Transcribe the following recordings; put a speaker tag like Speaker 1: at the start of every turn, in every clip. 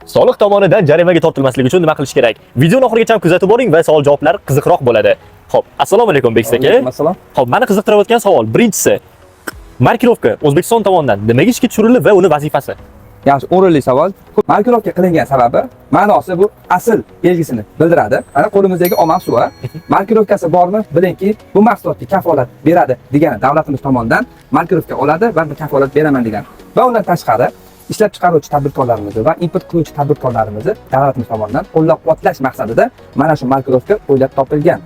Speaker 1: Soliq tomonidan jarimaga tortilmaslik uchun nima qilish kerak? Videoni oxirigacha kuzatib boring va savol javoblar qiziqroq bo'ladi. Xo'p, assalomu alaykum, Bekzod aka.
Speaker 2: Alaykum assalom.
Speaker 1: Xo'p, meni qiziqtirayotgan savol birinchisi: markirovka O'zbekiston tomonidan nimaga ishga tushirildi va uni vazifasi?
Speaker 2: Yaxshi, o'rinli savol. Markirovka qilingan sababi, ma'nosi bu asl belgisini bildiradi. Mana qo'limizdagi omad suvi. Markirovkasi bormi? Bilingki, bu mahsulotga kafolat beradi degani, davlatimiz tomonidan markirovka oladi va kafolat beraman degan. Va undan tashqari ishlab chiqaruvchi tadbirkorlarimizni va import qiluvchi tadbirkorlarimizni davlatimiz tomonidan qo'llab-quvvatlash maqsadida mana shu markirovka o'ylab topilgan.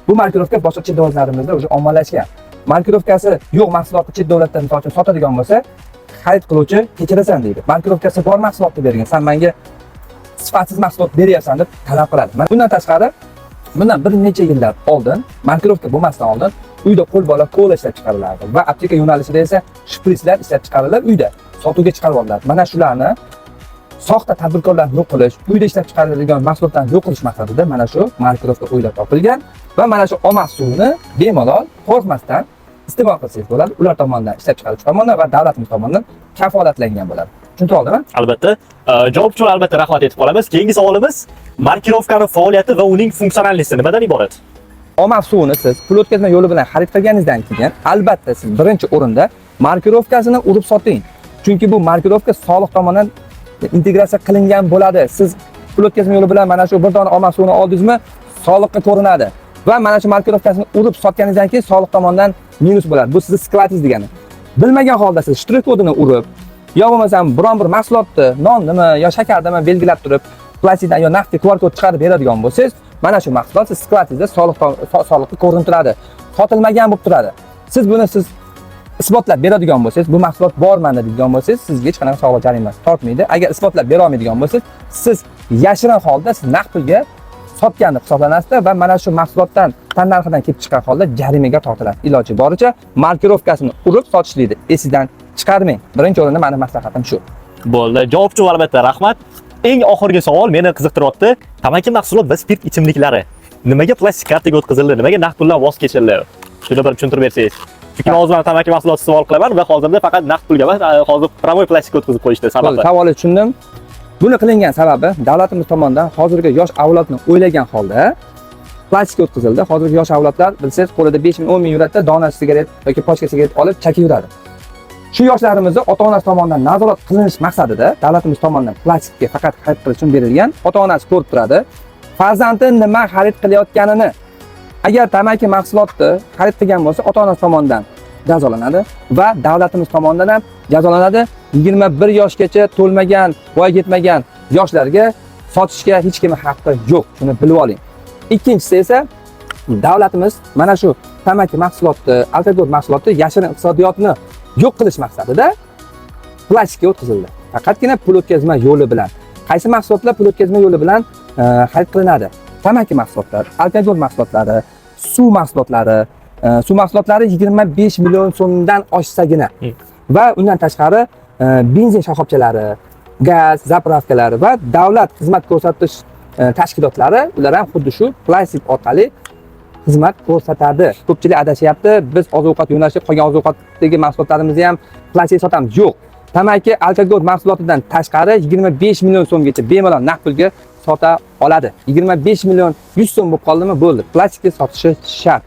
Speaker 2: Bu markirovka boshqa chet davlatlarimizda уже ommalashgan. Markirovkasi yo'q mahsulotni chet davlatda, misol uchun, sotadigan bo'lsa, xarid qiluvchi "Kechirasan", deydi. "Markirovkasi bor mahsulotni bergin. San menga sifatsiz mahsulot beryapsan", deb talab qiladi. Mana bundan tashqari, bundan bir necha yillar oldin, markirovka bo'lmasdan oldin uyda qo'lbola kola ishlab chiqarilardi va apteka yo'nalishida esa shpritslar ishlab chiqarilib, uyda sotuvga chiqarib olinadi. Mana shularni soxta tadbirkorlarni yo'q qilish, uyda ishlab chiqariladigan mahsulotlarni yo'q qilish maqsadida mana shu markirovka o'ylab topilgan va mana shu omad suvini bemalol, qo'rqmasdan iste'mol qilsangiz bo'ladi. Ular tomonidan, ishlab chiqaruvchi tomonidan va davlatimiz tomonidan kafolatlangan bo'ladi. Tushuntira oldimmi?
Speaker 1: Albatta. Javob uchun albatta rahmat aytib qolamiz. Keyingi savolimiz: markirovkani faoliyati va uning функциональность i nimadan iborat?
Speaker 2: Omad suvini siz pul o'tkazma yo'li bilan xarid qilganingizdan keyin albatta siz birinchi o'rinda markirovkasini urib soting. Chunki bu markirovka soliq tomonidan integratsiya qilingan bo'ladi. Siz pul o'tkazma yo'li bilan mana shu bir dona omad suvini oldingizmi, soliqqa ko'rinadi. Va mana shu markirovkasini urib sotganingizdan keyin soliq tomonidan minus bo'ladi. Bu sizni skladingiz degani. Bilmagan holda siz shtrix kodini urib, yo bo'lmasam biron bir mahsulotni, nonnimi yo shakarnimi belgilab turib, plastikdan yo naqdga QR kod chiqarib beradigan bo'lsangiz, mana shu mahsulot siz skladingizda soliqqa ko'rinib turadi. Sotilmagan bo'lib turadi. Siz buni siz isbotlab beradigan bo'lsangiz, bu mahsulot bor manda deydigan bo'lsangiz, sizga hech qanaqa soliq jarimasi tortmaydi. Agar isbotlab bera olmaydigan bo'lsangiz, siz yashirin holda siz naqd pulga sotgan deb hisoblanasizda va mana shu mahsulotdan tannarxidan kelib chiqqan holda jarimaga tortiladi. Iloji boricha markirovkasini urib sotishlikni esingizdan chiqarmang. Birinchi o'rinda mani maslahatim shu.
Speaker 1: Bo'ldi. Javob uchun albatta rahmat. Eng oxirgi savol meni qiziqtiryapti. Tamaki mahsulot va spirt ichimliklari nimaga plastik kartaga o'tkazildi? Nimaga naqd puldan voz kechildi? Shuni bir tushuntirib bersangiz. Chunki men o'zim ham tamaki mahsuloti iste'mol qilaman va hozirda faqat naqd pulga emas, hozir прямой plastikka o'tkazib qo'yishdi
Speaker 2: Bo'ldi,
Speaker 1: sababi.
Speaker 2: Savolni tushundim. Buni qilingan sababi davlatimiz tomonidan hozirgi yosh avlodni o'ylagan holda plastikka o'tkazildi. Hozirgi yosh avlodlar, bilsangiz, qo'lida 5 ming, 10 ming yuradida, dona sigaret yoki pachka sigaret olib chakib yuradi. Shu yoshlarimizni ota-onasi tomonidan nazorat qilinish maqsadida davlatimiz tomonidan plastikka faqat xarid qilish uchun berilgan. Ota-onasi ko'rib turadi farzandi nima xarid qilayotganini. Agar tamaki mahsulotni xarid qilgan bo'lsa, ota-onasi tomonidan jazolanadi va davlatimiz tomonidan ham jazolanadi. 21 yoshgacha to'lmagan, voyaga yetmagan yoshlarga sotishga hech kimning haqqi yo'q. Shuni bilib oling. Ikkinchisi esa davlatimiz mana shu tamaki mahsuloti, alkogol mahsuloti, yashirin iqtisodiyotni yo'q qilish maqsadida plastikka o'tkazildi. Faqatgina pul o'tkazma yo'li bilan. Qaysi mahsulotlar pul o'tkazma yo'li bilan xarid qilinadi? Tamaki mahsulotlari, alkogol mahsulotlari, suv mahsulotlari, suv mahsulotlari 25 million so'mdan oshsagina va undan tashqari benzin shoxobchalari, gaz заправка lari va davlat xizmat ko'rsatish tashkilotlari, ular ham xuddi shu plastik orqali xizmat ko'rsatadi. Ko'pchilik adashyapti. Biz oziq-ovqat yo'nalishi, qolgan oziq-ovqatdagi mahsulotlarimizni ham plastik sotamiz. Yo'q. Tamaki, alkogol mahsulotidan tashqari 25 million so'mgacha bemalol naqd pulga sota oladi. 25 million 100 so'm bo'lib qoldimi, bo'ldi. Plastikka sotishi shart.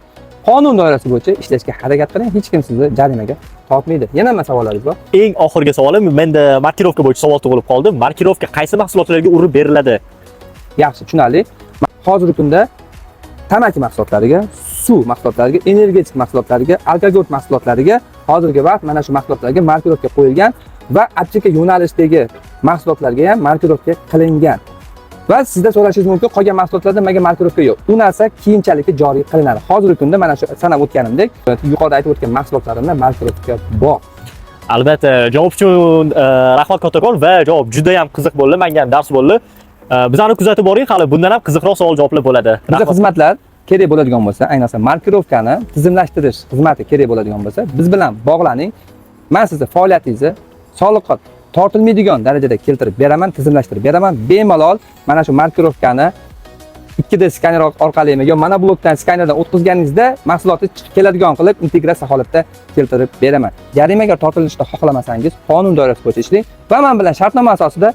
Speaker 2: Qonun doirasi bo'yicha ishlashga harakat qiling, hech kim sizni jarimaga tortmaydi. Yana nima savollaringiz bor?
Speaker 1: Eng oxirgi savolim, menda markirovka bo'yicha savol tug'ilib qoldi. Markirovka qaysi mahsulotlarga urib beriladi?
Speaker 2: Yaxshi, tushunarli. Hozirgi kunda tamaki mahsulotlariga, suv mahsulotlariga, energetik mahsulotlariga, alkogol mahsulotlariga, hozirgi vaqt mana shu mahsulotlarga markirovka qo'yilgan va apteka yo'nalishidagi mahsulotlarga ham markirovka qilingan. Va sizda so'rashingiz mumkin, qolgan mahsulotlarda nimaga markirovka yo'q? U narsa keyinchalik joriy qilinadi. Hozirgi kunda mana shu sanab o'tganimdek, yuqorida aytib o'tgan mahsulotlarimda markirovka bor.
Speaker 1: Albatta, javob uchun rahmat kattakon va javob juda ham qiziq bo'ldi, menga ham dars bo'ldi. Bizani kuzatib boring, hali bundan ham qiziqroq savol javoblar bo'ladi.
Speaker 2: Biza
Speaker 1: Rahmat.
Speaker 2: xizmatlar kerak bo'ladigan bo'lsa, ayniqsa markirovkani tizimlashtirish xizmati kerak bo'ladigan bo'lsa, biz bilan bog'laning. Men sizni faoliyatingizni soliqqa tortilmaydigan darajada keltirib beraman, tizimlashtirib beraman. Bemalol mana shu markirovkani 2D skaner orqalimi yo monoblokdan skanerdan o'tkazganingizda mahsulotni chiqib keladigan qilib integratsiya holatda keltirib beraman. Jarimaga tortilishni xohlamasangiz, qonun doirasi bo'yicha ishlang va men bilan shartnoma asosida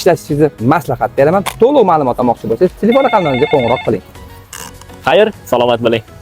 Speaker 2: ishlatishingizni maslahat beraman. To'liq ma'lumot olmoqchi bo'lsangiz, telefon raqamlarimizga qo'ng'iroq qiling.
Speaker 1: Xayr, salomat bo'ling.